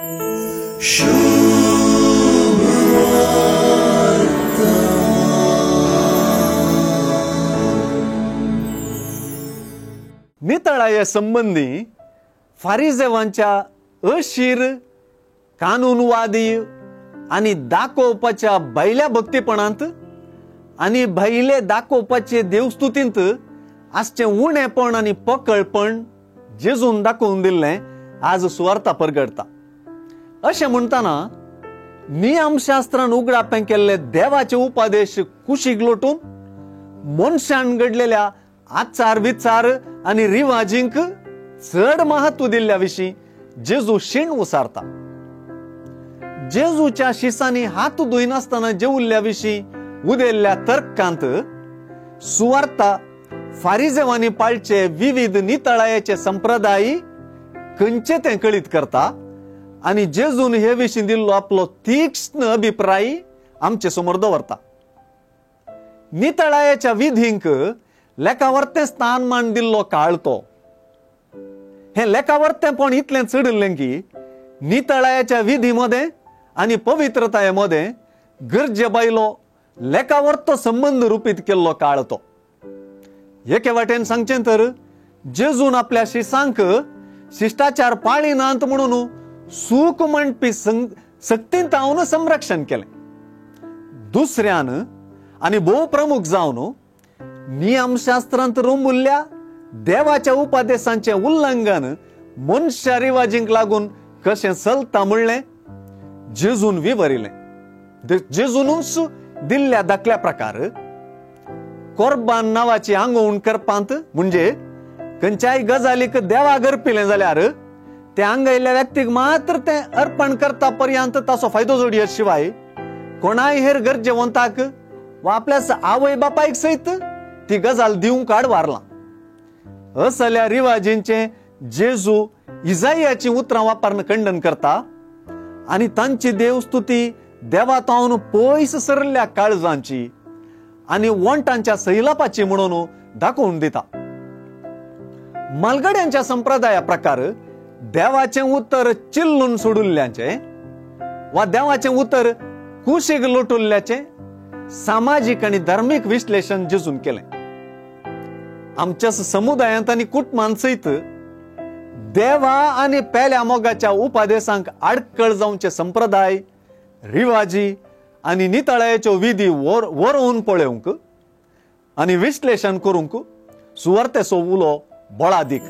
नितळाये संबंदी फारिजेवांच्या अशीर कानूनवादी आनी दाखोवपाच्या भायल्या भक्तीपणांत आनी भायले दाखोवपाचे देवस्तुतींत आसचें उणेपण आनी पकळपण जेजून दाखोवन दिल्लें आज सुवार्ता परगडटा. अशें म्हणटना नियमशास्त्रान उगडापें केल्ले देवाचे उपादेश कुशीक लोटून मनशान घडलेल्या आचार विचार आनी रिवाजींक चड महत्व दिल्ल्या विशीं जेजू शीण उसारता. जेजूच्या शिसांनी हात धुयनासतना जेवल्ल्या विशीं उदेल्ल्या तर्कांत सुवार्ता फारिजेवांनी पाळचे विविध नितळायेचे संप्रदाय खंयचे तें कळीत करता आनी जेजून हे विशीं दिल्लो आपलो तीक्ष्ण अभिप्राय आमचे समोर दवरता. नितळायेच्या विधींक लेखावर्तें स्थानमान दिल्लो काळ तो. हें लेखावर्तेंपण इतलें चडिल्लें की नितळायेच्या विधी मदें आनी पवित्रताये मदें गरजे बायलो लेखावर्तो संबंद रुपीत केल्लो काळ तो. एके वाटेन सांगचें तर जेजून आपल्या शिसांक शिश्टाचार पाळिनात म्हणून सूख म्हणपी सक्तीन तावन संरक्षण केलें. दुसऱ्यान आनी भोव प्रमुख जावन नियमशास्त्रांत रोंबुल्ल्या देवाच्या उपादेशांचें उल्लंघन मनशा रिवाजींक लागून कशें चलता म्हणलें जेजून विवरिलें. जेजूनच दिल्ल्या दाखल्या प्रकार कोरबान नांवाची आंगवण करपांत म्हणजे खंयच्याय गजालीक देवाक अर्पिलें जाल्यार ते आंगयल्ल्या व्यक्तीक मात्र तें अर्पण करता पर्यंत ताचो फायदो जोडये शिवाय कोणाय हेर गरजेवंताक वा आपल्या आवय बापायक सयत ती गजाल दिवंक आडवारलां. असल्या रिवाजींचें जेजू इजायाची उतरां वापरून खंडन करता आनी तांची देवस्तुती देवातावन पयस सरिल्ल्या काळजांची आनी वंटांच्या सैलापाची म्हणून दाखोवन दिता. मालगड्यांच्या संप्रदाया प्रकार देवाचें उतर चिल्लून सोडुल्ल्याचें वा देवाचें उतर कुशीक लोटुल्ल्याचें सामाजीक आनी धार्मीक विश्लेशण जेजून केलें. आमच्या समुदायांत आनी कुटुंबांत सयत देवा आनी पेल्या मोगाच्या उपादेशांक आडकळ जावचे संप्रदाय रिवाजी आनी नितळायेच्यो विधी वरोवन पळोवंक आनी विश्लेशण करूंक सुवार्तेचो उलो बळादीक.